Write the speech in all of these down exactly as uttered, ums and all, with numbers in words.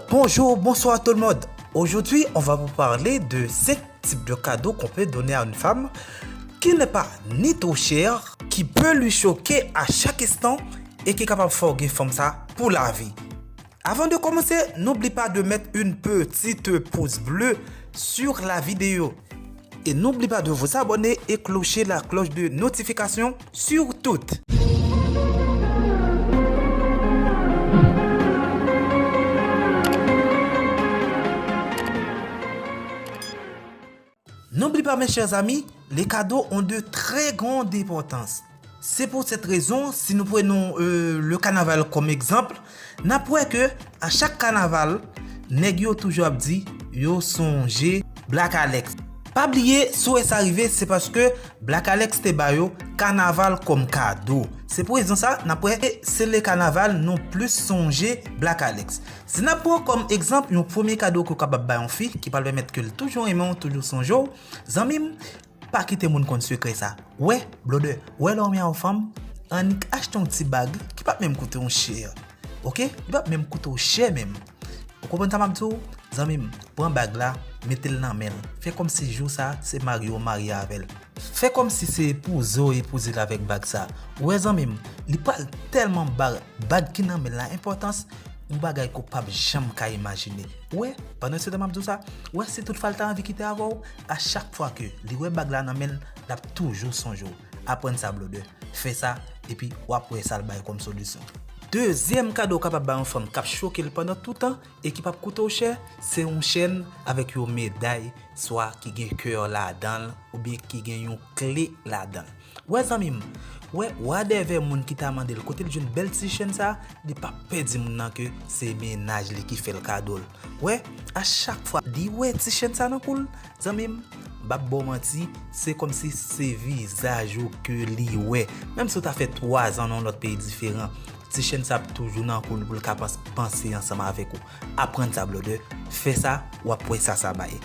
Bonjour, bonsoir tout le monde. Aujourd'hui, on va vous parler de cinq types de cadeaux qu'on peut donner à une femme qui n'est pas ni trop cher, qui peut lui choquer à chaque instant et ki kapab fè w gen fanm sa pou lavi. Avant de commencer, n'oublie pas de mettre une petite pouce bleu sur la vidéo. Et n'oublie pas de vous abonner et clocher la cloche de notification sur toutes. N'oublie pas, mes chers amis, les cadeaux ont de très grandes importances. C'est pour cette raison, si nous prenons euh, le carnaval comme exemple, n ap wè ke a chak kanaval, nèg yo toujou ap di yo sonje Black Alex. Pa bliye, si w wè sa rive, se paske Black Alex te ba yo kanaval kòm kado. Se pou rezon sa, n ap wè se le kanaval nou plis sonje Black Alex. Si n ap pran kòm egzanp yon premye kado ke w kapab bay yon fi ki pral pèmèt ke l toujou renmen w, toujou sonje w, zanmi m, pa kite moun konn sekrè sa. Wè, blodè, wè lè w renmen yon fanm, annik achte yon ti bag ki p ap menm koute yon chè. Oke? Li p ap menm koute w chè menm. Ou konprann sa m ap di w? Zanmi m, pran bag la, mete l nan men l. Fè kòmsi jou sa se mari w marye avè l. Fè kòmsi se epouze w epouze l avèk bag sa. Ou wè zanmi m, li pral tèlman ba bag ki nan men l la enpòtans, yon bagay ke w p ap janm ka imajine. Ou wè, pandan se tan m ap di w sa, ou wè si tout fwa l ta anvi kite avè w, a chak fwa ke li wè bag la nan men l, l ap toujou sonje w. Aprann sa blodè. Fè sa, epi w ap wè sa l bay kòm solisyon. Dezyèm kado w kapab bay yon fanm k ap choke l pandan tout tan e ki p ap koute w chè, se yon chèn avèk yon meday, swa ki gen kè ladan l, oubyen ki gen yon kle ladan l. Wè zanmi m, wè wadèvè moun ki ta mande l kote l jwenn bèl ti chèn sa, li p ap pè di moun nan ke se mennaj li ki fè l kado l. Wè, a chak fwa li wè ti chèn sa nan kou l, zanmi m, m p ap ba w manti, se kòmsi se vizaj ou ke li wè. Menm si w ta fè twazan nan yon lòt peyi diferan, ti chèn sa ap toujou nan kou l pou l ka pans- panse ansanm avèk ou. Aprann sa blodè, fè sa, w ap wè sa sa bay.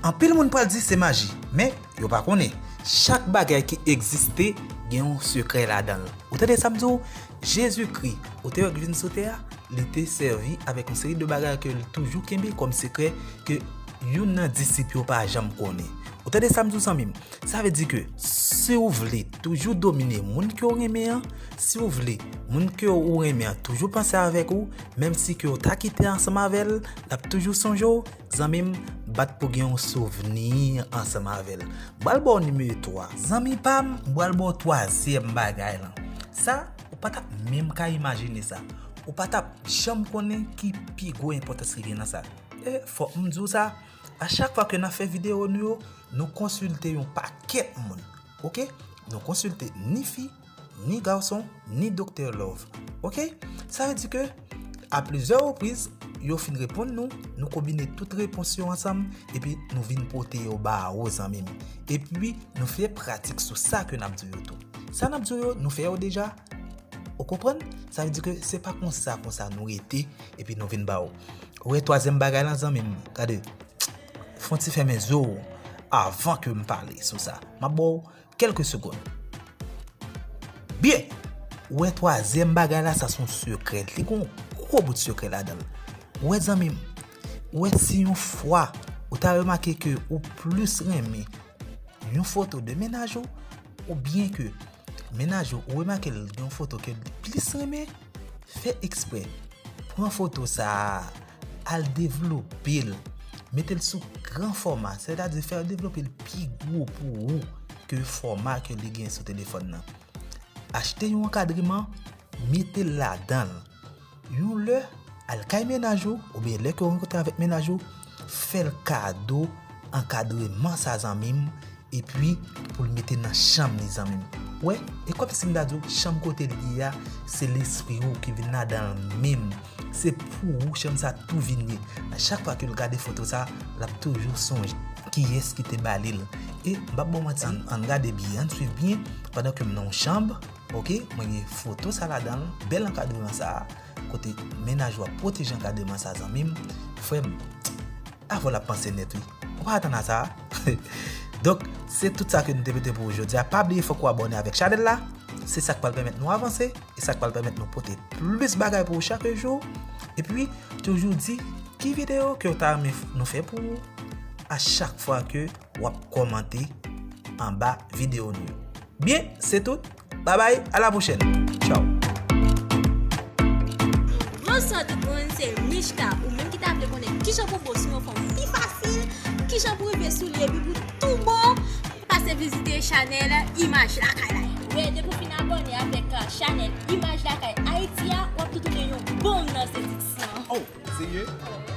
Anpil moun pral di se maji, men yo pa konnen. Chak bagay ki egziste gen yon sekrè ladan l. Ou tande sa m di w? Jezikri, otè yo k vin sou tè a, li te sèvi avèk yon seri de bagay ke l toujou kenbe kòm sekrè ke youn nan disip yo pa janm konnen. Ou tande sa m di w zanmi m? Sa vle di ke si w vle toujou domine moun ke w renmen an, si w vle moun ke w renmen an toujou panse avèk ou, menm si ke w ta kite ansanm avè l, l ap toujou sonje w, zanmi m, bat pou gen yon souvni ansanm avè l. M pral ba w nimewo twa. Zanmi pa m, m pral ba w twazyèm bagay lan. Sa, ou pa t ap menm ka imajine sa. Ou pa t ap janm konnen ki pi gwo enpòtans ki gen nan sa. E fòk m di w sa, a chak fwa ke n ap fè videyo nou yo, nou konsilte yon pakèt moun. Oke? Nou konsilte ni fi, ni gason, ni Doktè Love. Oke? Sa vle di ke, a plizyè repriz, yo fin reponn nou, nou konbine tout repons yo ansanm, epi nou vin pote yo ba ou, zanmi m. Epi, nou fè pratik sou sa ke n ap di yo tou. Sa n ap di yo, nou fè yo deja. Ou konprann? Sa vle di ke se pa konsa, konsa nou rete, epi nou vin ba ou. Ou wè twazyèm bagay lan, zanmi m, gade, fè yon ti fèmen zo w avan ke m pale sou sa. M ap ba w kèlke segonn. Byen! Ou wè twazyèm bagay la, sa se yon sekrè. Li gen yon gwo bout sekrè ladan l. Ou wè zanmi m, ou wè si yon fwa ou ta remake ke ou plis renmen yon foto de mennaj ou, oubyen ke mennaj ou, ou remake l gen yon foto ke li plis renmen, fè eksprè. Pran foto sa a, al devlope l, mete l sou gran fòma, sètadi fè devlope l pi gwo pou ou ke fòma ke li gen sou telefòn nan. Achte yon ankadreman, mete l ladan l. Yon lè, al kay mennaj ou, oubyen lè ke w rankontre avèk mennaj ou, fè l kado ankadreman sa, zanmi m, epi pou l mete nan chanm li, zanmi m. Wè, e kòmsi m ta di w, chanm kote l ye a, se lespri w ki vin ladan l menm. Se pou ou chanm sa tou vin ye. A chak fwa ke l gade foto sa, l ap toujou sonje kiyès ki te ba li l. E m p ap ba w manti, ann, ann gade byen, ann swiv byen, pandan ke m nan yon chanm, oke, mwen gen foto sa ladan l, bèl ankadreman sa, kote mennaj ou ap pwoteje ankadreman sa, zanmi m, frè m, avè w l ap panse nèt, wi. Ou pa atann a sa? Donk, se tout sa ke nou te pote pou ou jodi a. Pa bliye, fòk ou abòne avèk chanèl la. Se sa k pral pèmèt nou avanse, e sa k pral pèmèt nou pote plis bagay pou ou chak jou. Epi, toujou di, ki videyo ke w ta renmen nou fè pou ou a chak fwa ke w ap kòmante anba videyo nou yo. Byen, se tout. Babay, a la pwochèn. Tchaw. Bonswa tout moun, se Mishka. Ou menm ki ta vle konnen kijan pou bosmi yon fanm pi fasil, kijan pou rive sou li epi pou tou bon, pase vizite chanèl Imaj Lakay la. Wi, depi w fin abòne avèk chanèl Imaj Lakay Ayiti a, w ap tou tounen yon bon nan sediksyon. Oh, serye?